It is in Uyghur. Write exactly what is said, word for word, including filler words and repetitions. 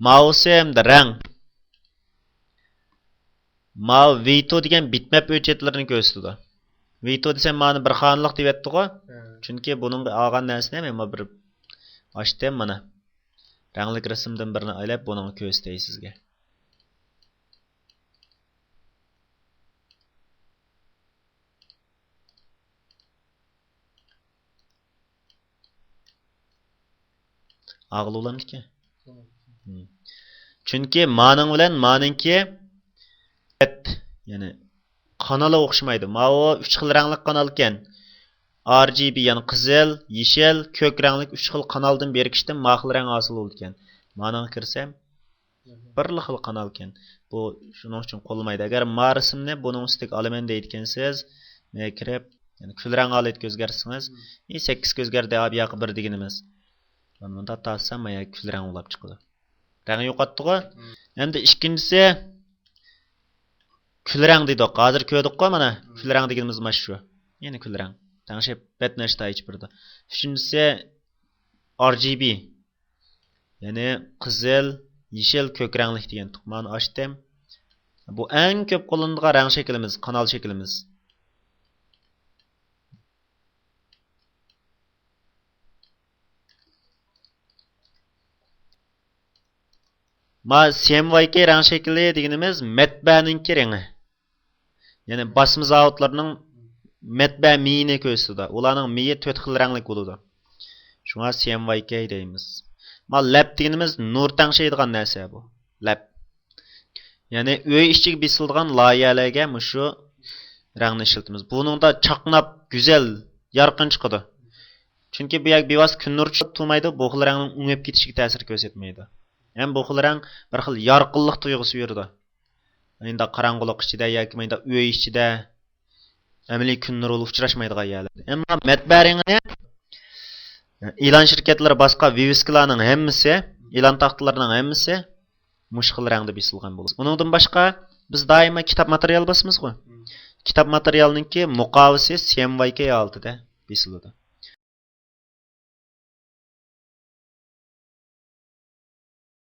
ماۋۇسى ھەمدە رەڭ. ماۋۇ ۋىتو دېگەن بىتمەپ ھۆججەتلىرىنى كۆرسىتىدۇ. ۋىتو دېسەم مانا بىر خانىلىق دېيىۋەتتىغۇ. چۈنكى بۇنىڭغا ئالغان نەرسىنى مەن بىر ئاچتىم مانا. رەڭلىك رەسىمدىن بىرنى ئېلىپ بۇنىڭغا كۆرسىتەي سىزگە. ئاغىلى بولامدىكى؟ چۈنكى مانىڭ بىلەن مانىڭكى، يەنى قانىلى ئوخشىمايدۇ. ماۋۇ ئۈچ خىل رەڭلىك قانالكەن. ئار جى بى، يەنى قىزىل، يېشىل، كۆك رەڭلىك ئۈچ خىل قانالدىن بىرىكىشتىن ما خىل رەڭ ھاسىل بولىدىكەن. مانىڭغا كىرسەم، بىرلا خىل قانالكەن. بۇ شۇنىڭ ئۈچۈن قوللىمايدۇ. ئەگەر ما رەسىمنى بۇنىڭ ئۈستىگە ئالىمەن دەيدىكەنسىز، مەگە كىرىپ، يەنى كۈل رەڭ ھالەتكە ئۆزگەرتسىڭىز، ئى، سەككىزگە ئۆزگەردى، ئا، بۇ ياقى بىر دېگىنىمىز. مانا بۇنداق تارتسام، مانا كۈل رەڭ بولاپ چىقىدۇ. رەڭ يوقاتتىغۇ. ئەمدى ئىككىنچىسى، كۈل رەڭ دېدۇق. ھازىر كۆردۇققۇ، مانا كۈل رەڭ دېگىنىمىز مانا شۇ. يەنە كۈل رەڭ. تەڭشەپ بەتنەشتايچە بېرىدۇ. ئۈچىنچىسى، ئار جى بى. يەنى قىزىل، يېشىل، كۆك رەڭلىك دېگەن تۇقمانى ئاچتىم. بۇ ئەڭ كۆپ قوللىنىدىغان رەڭ شەكلىمىز، قانال شەكلىمىز. ما سى ئېم ۋاي كەي رەڭ شەكلى دېگىنىمىز مەتبەئەنىڭكى رېڭى. يەنى باسما زاۋۇتلىرىنىڭ مەتبەئە مېيىنى كۆرسىتىدۇ. ئۇلارنىڭ مېيى تۆت خىل رەڭلىك بولىدۇ. شۇڭا سى ئېم ۋاي كەي دەيمىز. ما لەپ دېگىنىمىز نۇر تەڭشەيدىغان نەرسە بۇ. لەپ. يەنى ئۆي ئىچىگە بېسىلىدىغان لايىھەلەرگە مۇشۇ رەڭنى ئىشلىتىمىز. بۇنىڭدا چاقناپ، گۈزەل، يارقىن چىقىدۇ. چۈنكى بۇ يەرگە بىۋاسىتە كۈن نۇرى چۈشۈپ تۇرمايدۇ، بۇ خىل رەڭنىڭ ئۆڭۈپ كېتىشىگە تەسىر كۆرسەتمەيدۇ. ھەم بۇ خىل رەڭ بىر خىل يارقىنلىق تۇيغۇسى بېرىدۇ. مۇنداق قاراڭغۇلۇق ئىچىدە ياكى مۇنداق ئۆي ئىچىدە ئەمەلىي كۈن نۇرى ئۇچراشمايدىغان يەرلەردە. ئەمما مەتبەئە رېڭىنى ئېلان شىركەتلىرى باسقان ۋىۋىسكىلارنىڭ ھەممىسى، ئېلان تاختىلىرىنىڭ ھەممىسى مۇشۇ خىل رەڭدە بېسىلغان بولىدۇ. ئۇنىڭدىن باشقا، بىز دائىما كىتاب ماتېرىيال باسىمىزغۇ. كىتاب ماتېرىيالنىڭكى مۇقاۋىسى سى ئېم ۋاي كەي ھالىتىدە بېسىلىدۇ.